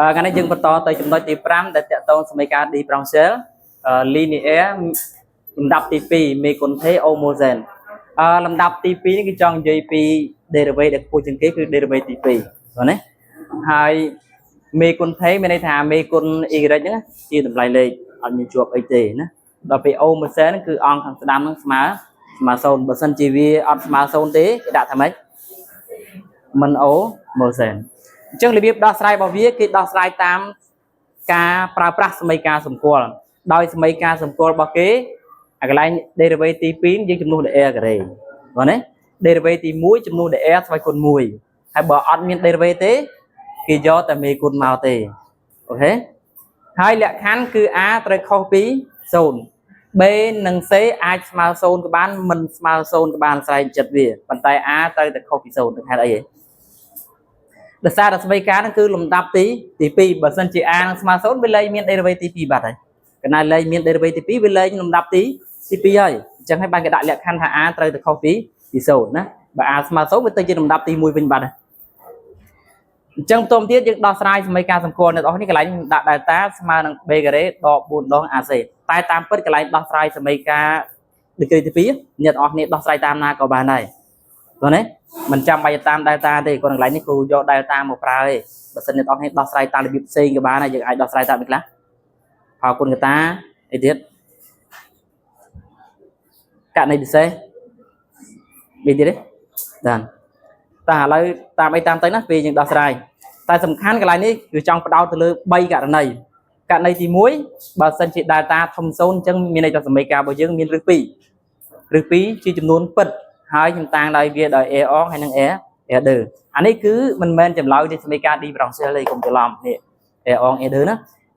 ថ្ងៃនេះយើងបន្តទៅចំណុចទី5ដែលតកតងសមីការ differential linear លំដាប់ទី2មេគុណថេ homogène លំដាប់ទី2នេះគឺចង់និយាយពី derivative ដែលខ្ពស់ជាងគេគឺ derivative ទី2បាទណាហើយមេគុណថេមានន័យថាមេគុណ y ហ្នឹងជាតម្លៃលេខអត់មានជាប់អីទេណាដល់ពេល homogène គឺអង្គខាងស្ដាំហ្នឹងស្មើស្មើ0បើសិនជាវាអត់ស្មើ0ទេគេដាក់ថាម៉េចមិន homogène អញ្ចឹងរបៀបដោះស្រាយរបស់វាគេដោះស្រាយតាមការប្រើប្រាស់សមីការសម្គាល់ដោយសមីការសម្គាល់របស់គេអាកន្លែង derivative ទី2យើងជំនួសដោយ r ការ៉េបាទណា derivative ទី1ជំនួសដោយ r ស្វ័យគុណ1ហើយបើអត់មាន derivative ទេគេយកតែមេគុណមកទេអូខេហើយលក្ខខណ្ឌគឺ a ត្រូវខុសពី0 b និង c អាចស្មើ0ក៏បានមិនស្មើ0ក៏បានស្រែកចិត្តវាប៉ុន្តែ a ត្រូវតែខុសពី0ទៅហេតុអីហ៎ដោយសារតែសមីការហ្នឹងគឺលំដាប់ទី2បើសិនជា a នឹងស្មើ0វាលែងមាន derivative ទី2បាត់ហើយកណ្ណាលែងមាន derivative ទី2វាលែងលំដាប់ទី2ហើយអញ្ចឹងហើយបានគេដាក់លក្ខខណ្ឌថា a ត្រូវតែខុសពី0ណាបើ a ស្មើ0វាទៅជាលំដាប់ទី1វិញបាត់ហើយអញ្ចឹងបន្ទាប់ទៀតយើងដោះស្រាយសមីការសម្គាល់អ្នកនរនេះកន្លែងដាក់ delta ស្មើនឹង b ការ៉េដក4ដង ac តែតាមពិតកន្លែងដោះស្រាយសមីការដឺក្រេទី2អ្នកនរគ្នាដោះស្រាយតាមណាក៏បានដែរតោះណាមិនចាំបាច់តាម delta ទេគាត់កន្លែងនេះគ្រូយក delta មកប្រើទេបើសិនអ្នកនរគ្នាដោះស្រាយតាមរបៀបផ្សេងក៏បានដែរយើងអាចដោះស្រាយតាមនេះខ្លះផលគុណកតាអីទៀតករណីពិសេសមានទៀតទេបាទតែឥឡូវតាមអីតាមទៅណាពេលយើងដោះស្រាយតែសំខាន់កន្លែងនេះគឺចង់ផ្ដោតទៅលើ3ករណីករណីទី1បើសិនជា delta ធំ0អញ្ចឹងមានន័យថាសមីការរបស់យើងមានឫស2ឫស2ជាចំនួនពិតហើយខ្ញុំតាំងដោយវាដោយ a អងហើយនិង a a2 អានេះគឺមិនមែនចម្លើយនៃសមីការ differential ទេកុំច្រឡំនេះ a អង a2 ណា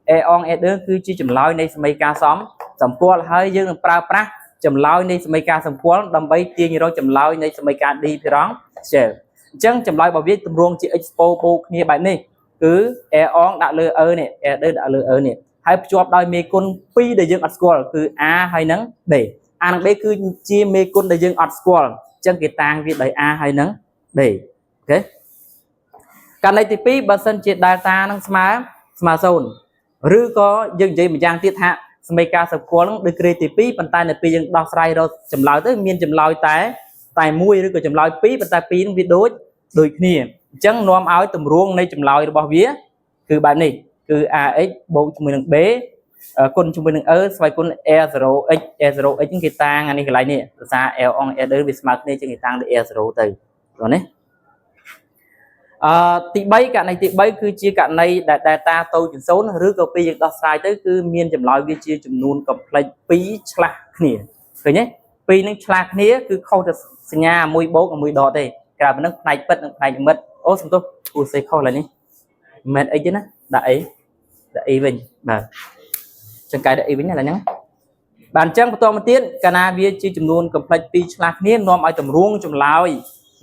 a អង a2 គឺជាចម្លើយនៃសមីការសំសម្គាល់ហើយយើងនឹងប្រើប្រាស់ចម្លើយនៃសមីការសម្គាល់ដើម្បីទាញរកចម្លើយនៃសមីការ differential អញ្ចឹងចម្លើយរបស់វាទម្រង់ជា expo បូកគ្នាបែបនេះគឺ a អងដាក់លើ e នេះ a2 ដាក់លើ e នេះហើយភ្ជាប់ដោយមេគុណ2ដែលយើងអត់ស្គាល់គឺ a ហើយនិង b a និង b គឺជាមេគុណដែលយើងអត់ស្គាល់អញ្ចឹងគេតាំងវាដោយ a ហើយនិង b អូខេករណីទី2បើសិនជា delta នឹងស្មើស្មើ0ឬក៏យើងនិយាយម្យ៉ាងទៀតថាសមីការសម្គាល់នឹងដូចក្រេទី2ប៉ុន្តែនៅពេលយើងដោះស្រាយរកចម្លើយទៅមានចម្លើយតែមួយឬក៏ចម្លើយ2ប៉ុន្តែ2នឹងវាដូចគ្នាអញ្ចឹងនាំឲ្យទម្រង់នៃចម្លើយរបស់វាគឺបែបនេះគឺ ax បូកជាមួយនឹង b គុណជាមួយនឹង e ស្វ័យគុណ a0x a0x ហ្នឹងគេតាំងអានេះកន្លែងនេះភាសា l អង a2 វាស្មើគ្នាជាងគេតាំងដោយ a0 ទៅតោះនេះអឺទី3ករណីទី3គឺជាករណីដែល delta តូចជាង0ឬក៏ពេលយើងដោះស្រាយទៅគឺមានចម្លើយវាជាចំនួន complex 2ឆ្លាស់គ្នាឃើញទេពីរនឹងឆ្លាស់គ្នាគឺខុសតែសញ្ញាមួយបូកនិងមួយដកទេក្រៅពីហ្នឹងផ្នែកពិតនិងផ្នែកនិមិត្តអូសំទោសគូសេខុសឡើយនេះមិនមែនអីទេណាដាក់អីដាក់អីវិញបាទចង្កែដាក់អីវិញណាឡើយហ្នឹងបាទអញ្ចឹងបន្តមកទៀតកាលណាវាជាចំនួន complex 2ឆ្លាស់គ្នានាំឲ្យទម្រង់ចម្លើយ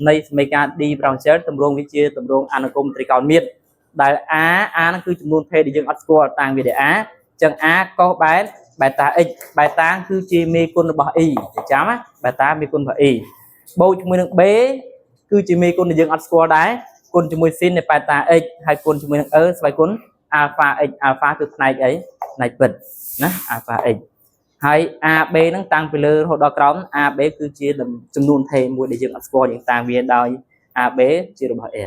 នៃសមីការ differential ទម្រង់វាជាទម្រង់អនុគមត្រីកោណមាត្រដែល a a ហ្នឹងគឺចំនួនភេទដែលយើងអត់ស្គាល់តាំងវាដោយ a អញ្ចឹង a កុសបែបេតា x បេតាគឺជាមេគុណរបស់ e ចាំណាបេតាមេគុណរបស់ e បូកជាមួយនឹង b គឺជាមេគុណដែលយើងអត់ស្គាល់ដែរគុណជាមួយ sin នៃបេតា x ហើយគុណជាមួយនឹង e ស្វ័យគុណ alpha x alpha គឺផ្នែកអីផ្នែកពិតណា alpha x ហើយ AB ហ្នឹងតាំងពីលើរហូតដល់ក្រោម AB គឺជាចំនួនថេមួយដែលយើងអត់ស្គាល់យើងតាំងវាដោយ AB ជារបស់ R អូ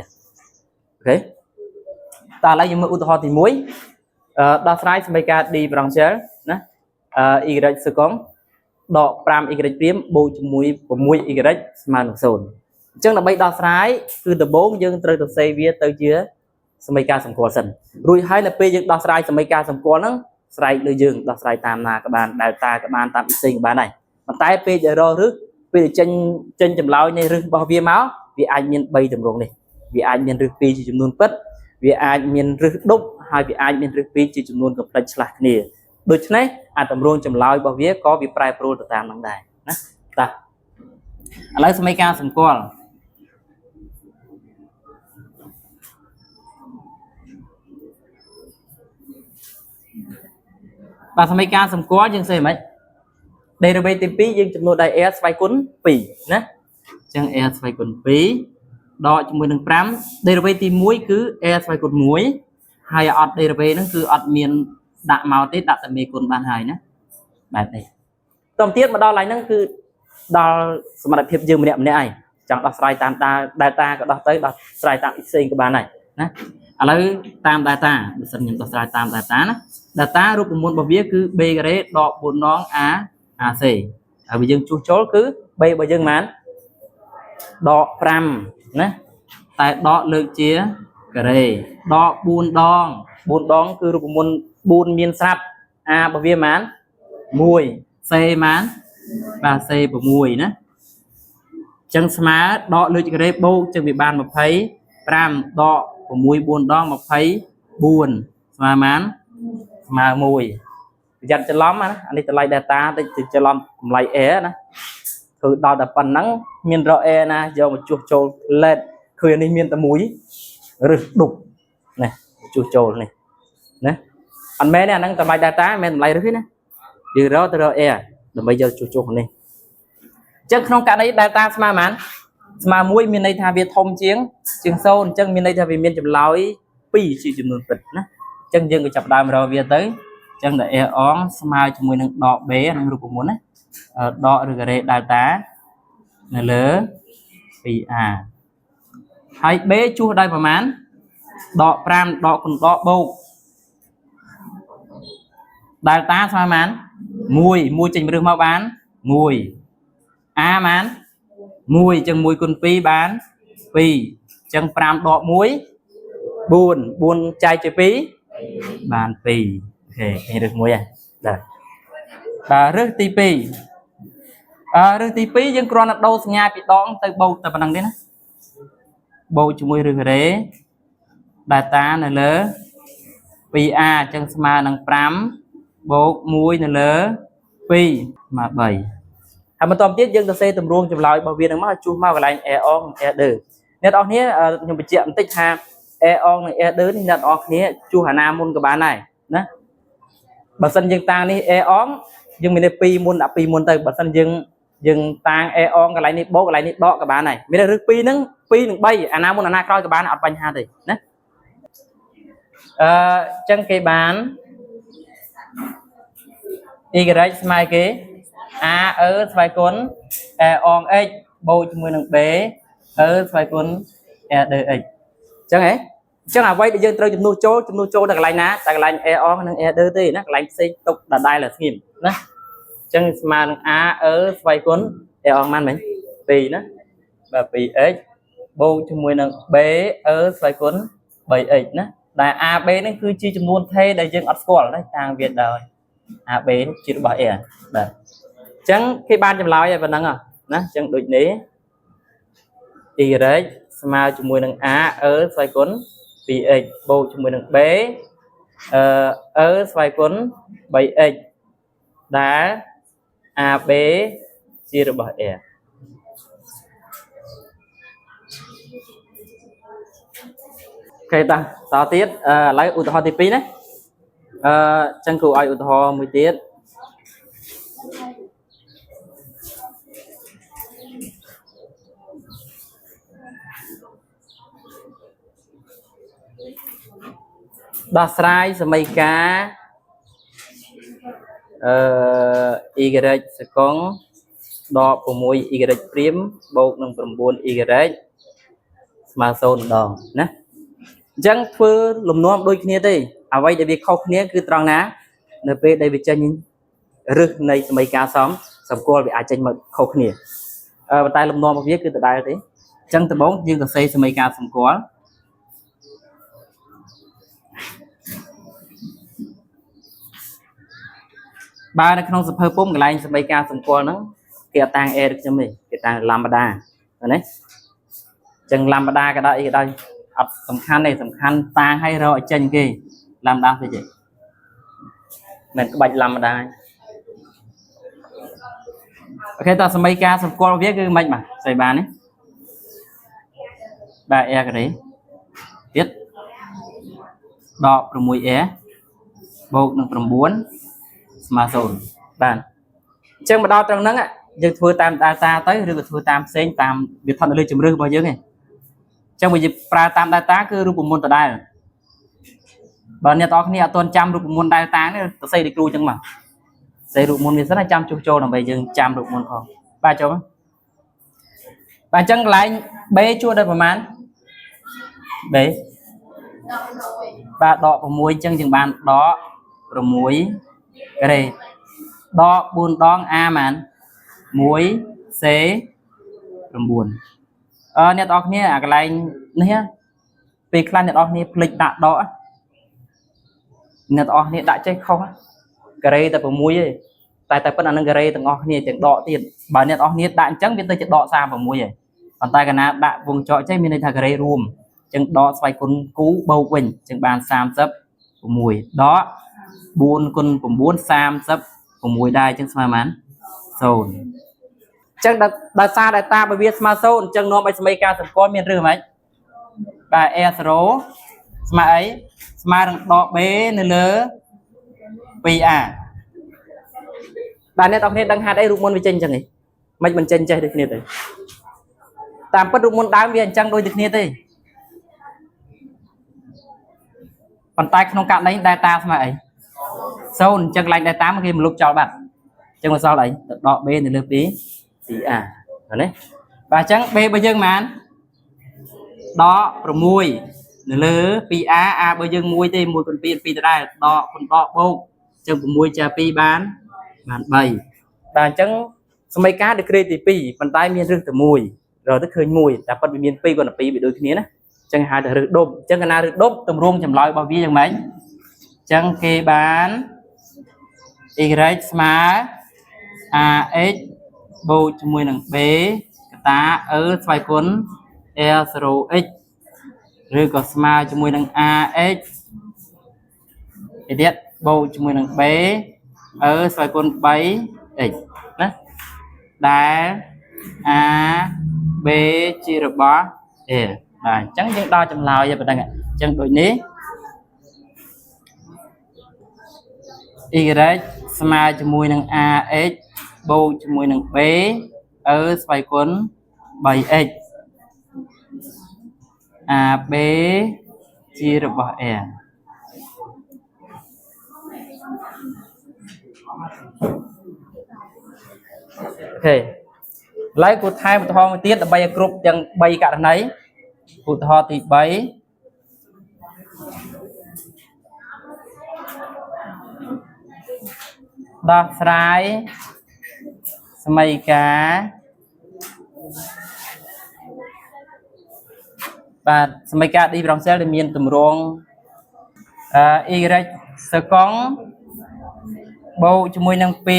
ខេតើឥឡូវយើងមើលឧទាហរណ៍ទី1អឺដោះស្រាយសមីការ differential ណាអឺ y សកុងដក 5y ព្រាមបូកជាមួយ 6y ស្មើនឹង0អញ្ចឹងដើម្បីដោះស្រាយគឺដំបូងយើងត្រូវទៅសេវាទៅជាសមីការសម្គាល់សិនរួចហើយនៅពេលយើងដោះស្រាយសមីការសម្គាល់ហ្នឹងស្រែកលើយើងដោះស្រាយតាមណាក៏បាន delta ក៏បានតាមផ្សេងក៏បានដែរប៉ុន្តែពេលដែលរករឹសពេលដែលចេញចេញចម្លើយនៃរឹសរបស់វាមកវាអាចមាន3ទម្រង់នេះវាអាចមានរឹស2ជាចំនួនពិតវាអាចមានរឹសដប់ហើយវាអាចមានរឹស2ជាចំនួន complex ឆ្លាស់គ្នាដូច្នេះអាទម្រង់ចម្លើយរបស់វាក៏វាប្រែប្រួលទៅតាមនឹងដែរណាតាឥឡូវសមីការសម្គាល់បាទសមីការសម្គាល់យើងសេមិន derivative ទី2យើងចំនួនដោយ r ស្វ័យគុណ2ណាអញ្ចឹង r ស្វ័យគុណ2ដកជាមួយនឹង5 derivative ទី1គឺ r ស្វ័យគុណ1 ហើយអត់ derivative ហ្នឹងគឺអត់មានដាក់មកទេដាក់តែមេគុណបានហើយណាបែបនេះតទៅទៀតមកដល់ឡើងហ្នឹងគឺដល់សមត្ថភាពយើងម្នាក់ម្នាក់ហើយចង់ដោះស្រាយតាម delta ក៏ដោះទៅដោះស្រាយតាម x ផ្សេងក៏បានដែរណាឥឡូវតាម delta បើសិនខ្ញុំដោះស្រាយតាម delta ណា delta រូបមន្តរបស់វាគឺ b ការ៉េដក4ដង a AC ហើយបើយើងជួសចូលគឺ b របស់យើងប៉ុន្មានដក5ណាតែដកលើកជាការ៉េដក4ដង4ដងគឺរូបមន្ត4មានស្រាប់ a របស់វាប៉ុន្មាន1 c ប៉ុន្មានបាទ c 6ណាចឹងស្មើដកលើកជាការ៉េបូកចឹងវាបាន25ដក6 4ដង24ស្មើប៉ុន្មានស្មើ1ប្រយ័ត្នច្រឡំណាអានេះតម្លៃ delta តិចច្រឡំតម្លៃ A ណាធ្វើដល់តែប៉ុណ្ណឹងមានរក A ណាយកមកជួសចូល LED ឃើញអានេះមានតែមួយរឹសដប់នេះជួសចូលនេះណាអត់មែនទេអាហ្នឹងតម្លៃ delta មិនមែនតម្លៃរឹសទេណាយើងរកទៅរក A ដើម្បីយកជួសចូលនេះអញ្ចឹងក្នុងករណី delta ស្មើប៉ុន្មានស្មើ1មានន័យថាវាធំជាងជាង0អញ្ចឹងមានន័យថាវាមានចម្លើយ2ជាចំនួនពិតណាអញ្ចឹងយើងក៏ចាប់ដើមរកវាទៅអញ្ចឹងតែ A អងស្មើជាមួយនឹងដក B នឹងរូបមន្តណាដកឬការ៉េ delta នៅលើ 2A ហើយ B ជួសដោយប្រមាណដក5ដកគុណដកបូក delta ស្មើប៉ុន្មាន1 1ចេញរឹសមកបាន1 A ប៉ុន្មាន1អញ្ចឹង1គុណ2បាន2អញ្ចឹង5ដក1 4 4ចែកជា2បាន2 OK ឃើញរឹសមួយហើយបាទបាទរឹសទី2អឺរឹសទី2យើងគ្រាន់តែដូរសញ្ញាពីដងទៅបូកតែប៉ុណ្្នឹងទេណាបូកជាមួយរឹសការ៉េ delta នៅលើ 2a អញ្ចឹងស្មើនឹង5បូក1នៅលើ2ស្មើ3ហើយបន្តទៀតយើងទៅសេតម្រងចម្លើយរបស់វានឹងមកឲ្យជួសមកកន្លែង a អង a ដឺអ្នកនរគ្នាខ្ញុំបញ្ជាក់បន្តិចថា a អងនិង a ដឺនេះអ្នកនរគ្នាជួសអាណាមុនក៏បានដែរណាបើសិនយើងតាំងនេះ a អងយើងមាន2មុនដាក់2មុនទៅបើសិនយើងយើងតាំង a អងកន្លែងនេះបូកកន្លែងនេះដកក៏បានដែរមានតែរឹស2ហ្នឹង2និង3អាណាមុនអាណាក្រោយក៏បានអត់បញ្ហាទេណាអឺចឹងគេបាន y ស្មើគេ a e ស្វ័យគុណ a អង x បូកជាមួយនឹង b e ស្វ័យគុណ a 2 x ចឹងហ៎ចឹងអ្វីដែលយើងត្រូវជំនួសចូលជំនួសចូលនៅកន្លែងណាតែកន្លែង a អងនិង a 2ទេណាកន្លែងផ្សេងទុកដដែលតែស្ងៀមណាចឹងស្មើនឹង a e ស្វ័យគុណ a អងបានមិញ2ណាបាទ 2x បូកជាមួយនឹង b e ស្វ័យគុណ 3x ណាដែល AB ហ្នឹងគឺជាចំនួនថេដែលយើងអត់ស្គាល់ណាតាំងវាដោយ AB ជារបស់ A បាទអញ្ចឹងគេបានចម្លើយហើយប៉ុណ្ណឹងណាអញ្ចឹងដូចនេះ y ស្មើជាមួយនឹង a e ស្វ័យគុណ 2x បូកជាមួយនឹង b អឺ e ស្វ័យគុណ 3x ដែល AB ជារបស់ A OK តាតទៀតឥឡូវឧទាហរណ៍ទី2ណាអឺចឹងគ្រូឲ្យឧទាហរណ៍មួយទៀតដោះស្រាយសមីការអឺ y សកុងដក 6y ព្រាមបូកនឹង 9y ស្មើ0ម្ដងណាអញ្ចឹងធ្វើលំនាំដូចគ្នាទេអ្វីដែលវាខុសគ្នាគឺត្រង់ណា នៅពេលដែលវាចេញរឹសនៃសមីការសំសម្គាល់វាអាចចេញមកខុសគ្នាអឺប៉ុន្តែលំនាំរបស់វាគឺដដែលទេអញ្ចឹងដំបូងយើងសរសេរសមីការសម្គាល់បើនៅក្នុងសភៅពុំកន្លែងសមីការសម្គាល់ហ្នឹងគេអត់តាំង A ដូចខ្ញុំទេគេតាំង lambda ណាអញ្ចឹង lambda ក៏ដោយអីក៏ដោយអត់សំខាន់ទេសំខាន់តាំងឲ្យរកឲ្យចេញគេ lambda ស្អីទេមិនក្បាច់ lambda OK តើសមីការសម្គាល់វាគឺមិនបាទស្អីបាននេះបាទ A ការ៉េទៀតដក 6A បូកនឹង9ស្មើ0បាទអញ្ចឹងមកដល់ត្រង់ហ្នឹងយើងធ្វើតាម delta ទៅឬក៏ធ្វើតាមផ្សេងតាមវាស្ថិតនៅលើជំរឿសរបស់យើងឯងអញ្ចឹងបើយើងប្រើតាម delta គឺរូបមន្តដដែល បើអ្នកទាំងអស់គ្នាអត់ទាន់ចាំរូបមន្ត delta នេះសរសេរដូចគ្រូចឹងមកសេរូបមន្តវាសិនហើយចាំជួសចូលដើម្បីយើងចាំរូបមន្តផងបាទចូលមកបាទអញ្ចឹងកន្លែង B ជួសដោយប្រមាណ B បាទដក6អញ្ចឹងយើងបានដក6ការ៉េដក4ដង A ម៉ាន1 C 9អឺអ្នកទាំងអស់គ្នាអាកន្លែងនេះណាពេលខ្លះអ្នកទាំងអស់គ្នាភ្លេចដាក់ដកអ្នកទាំងអស់គ្នាដាក់ចេះខុសការ៉េតែ6ទេតែតែប៉ុណ្្នឹងអានឹងការ៉េទាំងអស់គ្នាទាំងដកទៀតបើអ្នកទាំងអស់គ្នាដាក់អញ្ចឹងវាទៅជាដក36ហើយប៉ុន្តែកាលណាដាក់វងចកចេះមានន័យថាការ៉េរួមអញ្ចឹងដកស្វ័យគុណគូបូកវិញអញ្ចឹងបាន36ដក4គុណ9 36ដែរអញ្ចឹងស្មើប៉ុន្មាន0អញ្ចឹងដោយសារ delta បើវាស្មើ0អញ្ចឹងនាំឲ្យសមីការសម្គាល់មានឬមិនបាទ A0 ស្មើអីស្មើនឹងដក B នៅលើ 2A បាទអ្នកទាំងគ្នាដឹងហេតុអីរូបមន្តវាចេញអញ្ចឹងឯងមិនមិនចេញចេះដូចគ្នាទេតាមពិតរូបមន្តដើមវាអញ្ចឹងដូចតែគ្នាទេប៉ុន្តែក្នុងករណី delta ស្មើអី0អញ្ចឹងកន្លែង delta មកគេមលុបចោលបាត់អញ្ចឹងមកសល់អីទៅដក B នៅលើ2 2A ឃើញទេបាទអញ្ចឹង B របស់យើងប៉ុន្មានដក6នៅលើ 2A A របស់យើង1ទេ1គុណ2 2ដដែលដកគុណដកបូកអញ្ចឹង6ចា2បានបាន3បាទអញ្ចឹងសមីការដឺក្រេទី2ប៉ុន្តែមានរឹសតែមួយរកទៅឃើញមួយតែប៉ុតវាមាន2គុណ2វាដូចគ្នាណាអញ្ចឹងហៅថារឹសដប់អញ្ចឹងកាលណារឹសដប់ទម្រង់ចម្លើយរបស់វាយ៉ាងម៉េចអញ្ចឹងគេបាន y ស្មើ ax បូកជាមួយនឹង b កតា e ស្វ័យគុណ r0x ឬក៏ស្មើជាមួយនឹង ax ឯទៀតបូកជាមួយនឹង b e ស្វ័យគុណ 3x ណាដែល a b ជារបស់ a បាទអញ្ចឹងយើងដល់ចម្លើយហើយប៉ុណ្ណឹងអញ្ចឹងដូចនេះ y ស្មើជាមួយនឹង ax បូកជាមួយនឹង b e ស្វ័យគុណ 3x ab ជារបស់ a OK ឥឡូវគូថែមឧទាហរណ៍មួយទៀតដើម្បីឲ្យគ្រប់ទាំង3ករណីឧទាហរណ៍ទី3ដោះស្រាយសមីការបាទសមីការ différentiel ដែលមានទម្រង់អឺ y សកុងបូកជាមួយនឹង2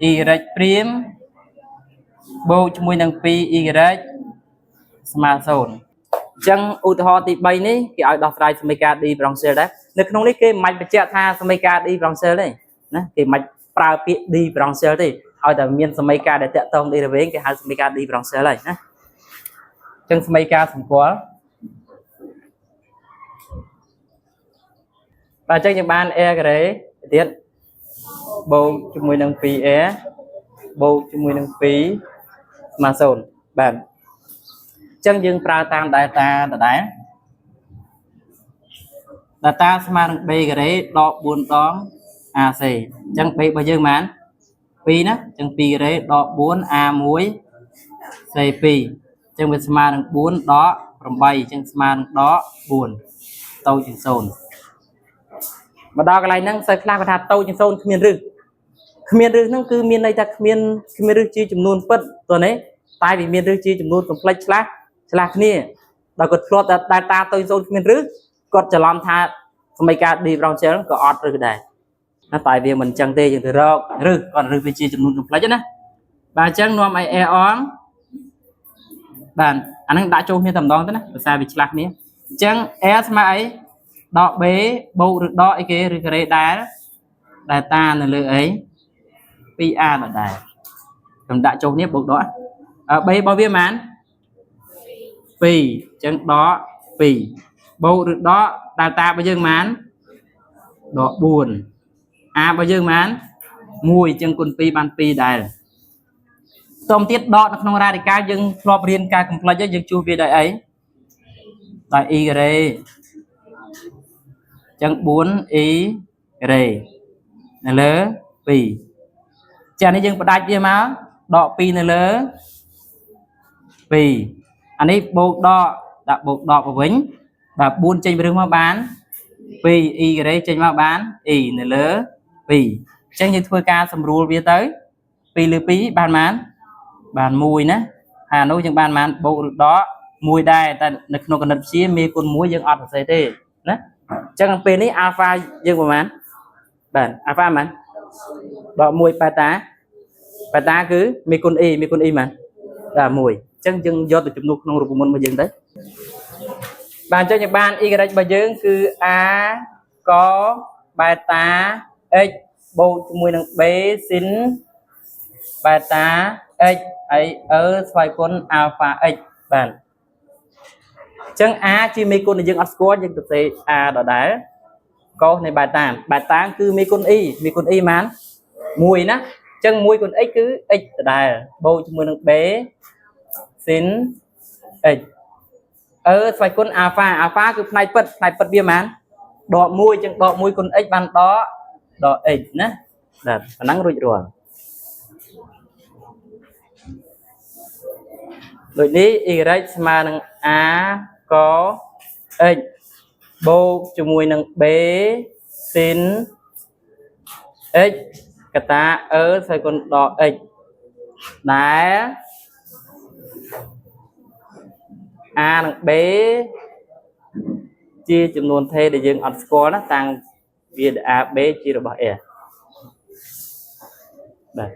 y ព្រាមបូកជាមួយនឹង 2y ស្មើ0អញ្ចឹងឧទាហរណ៍ទី3នេះគេឲ្យដោះស្រាយសមីការ différentiel ដែរនៅក្នុងនេះគេមិនបាច់បញ្ជាក់ថាសមីការ différentiel ទេណាគេមិនបាច់ប្រើពាក្យ différentiel ទេឲ្យតែមានសមីការដែលតាក់ទង derivative គេហៅសមីការ différentiel ហើយណាអញ្ចឹងសមីការសម្គាល់បាទអញ្ចឹងយើងបាន a ការ៉េទៀតបូកជាមួយនឹង 2a បូកជាមួយនឹង2ស្មើ0បាទអញ្ចឹងយើងប្រើតាម delta ដដែល delta ស្មើនឹង b ការ៉េដក4ដង AC អញ្ចឹង b របស់យើងប៉ុន្មាន2ណាអញ្ចឹង2ការ៉េដក4 A1 C2 អញ្ចឹងវាស្មើនឹង4ដក8អញ្ចឹងស្មើនឹងដក4តូចជាង0មកដល់កន្លែងហ្នឹងសិស្សខ្លះគាត់ថាតូចជាង0គ្មានរឹសគ្មានរឹសហ្នឹងគឺមានន័យថាគ្មានគ្មានរឹសជាចំនួនពិតតើនេះតែវាមានរឹសជាចំនួន complex ឆ្លាស់ឆ្លាស់គ្នាដល់គាត់ធ្លាប់តែ delta តូច0គ្មានរឹសគាត់ច្រឡំថាសមីការ differential ក៏អត់រឹសដែរណាតែវាមិនអញ្ចឹងទេយើងទៅរករឹសគាត់រឹសវាជាចំនួន complex ណាបាទអញ្ចឹងនាំឲ្យ a អងបាទអាហ្នឹងដាក់ចូលគ្នាតែម្ដងទៅណាភាសាវាឆ្លាស់គ្នាអញ្ចឹង a ស្មើអីដក b បូកឬដកអីគេឬការ៉េដែល delta នៅលើអី 2a ដដែលខ្ញុំដាក់ចូលគ្នាបូកដក b របស់វាប៉ុន្មាន2អញ្ចឹងដក2បូកឬដក delta របស់យើងប៉ុន្មានដក4 a របស់យើងប៉ុន្មាន1អញ្ចឹងគុណ2បាន2ដែរតមទៀតដកនៅក្នុង radical យើងធ្លាប់រៀនការ complex យើងជួសវាដោយអីដោយ y ការ៉េ ចឹង 4 e រេនៅលើ2ចានេះយើងផ្ដាច់វាមកដក2នៅលើ2អានេះបូកដកដាក់បូកដកទៅវិញបាទ4ចេញពីរឹសមកបាន2 e ការ៉េចេញមកបាន e នៅលើ2អញ្ចឹងយើងធ្វើការសម្រួលវាទៅ2លើ2បានប៉ុន្មានបាន1ណាហើយអានោះយើងបានប៉ុន្មានបូកឬដក1ដែរតែនៅក្នុងគណិតវិទ្យាមេគុណ1យើងអត់សរសេរទេណាអញ្ចឹងពេលនេះអាល់ហ្វាយើងប្រហែលបាទអាល់ហ្វាប៉ុន្មានដក1បេតាបេតាគឺមេគុណ e មេគុណ e ប៉ុន្មានបាទ1អញ្ចឹងយើងយកទៅជំនួសក្នុងរូបមន្តរបស់យើងទៅបាទអញ្ចឹងយើងបាន y របស់យើងគឺ a កបេតា x បូកជាមួយនឹង b ស៊ីនបេតា x ហើយ e ស្វ័យគុណអាល់ហ្វា x បាទអញ្ចឹង a ជាមេគុណដែលយើងអត់ស្គាល់យើងទៅសេ a ដដែលកុសនៃបេតាបេតាគឺមេគុណ e មេគុណ e ប៉ុន្មាន1ណាអញ្ចឹង1គុណ x គឺ x ដដែលបូកជាមួយនឹង b ស៊ីន x អឺស្វ័យគុណអាល់ហ្វាអាល់ហ្វាគឺផ្នែកពិតផ្នែកពិតវាប៉ុន្មានដក1អញ្ចឹងដក1គុណ x បានដកដក x ណាបាទប៉ុណ្ណឹងរួចរាល់ដូចនេះ y ស្មើនឹង a ក x បូកជាមួយនឹង b ស៊ីន x កតា e ស្វ័យគុណដក x ដែល a និង b ជាចំនួនថេដែលយើងអត់ស្គាល់ណាតាំងវា a b ជារបស់ r បាទ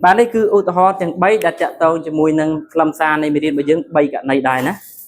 បាទនេះគឺឧទាហរណ៍ទាំង3ដែលតាក់ទងជាមួយនឹងខ្លឹមសារនៃមេរៀនរបស់យើង3ករណីដែរណា។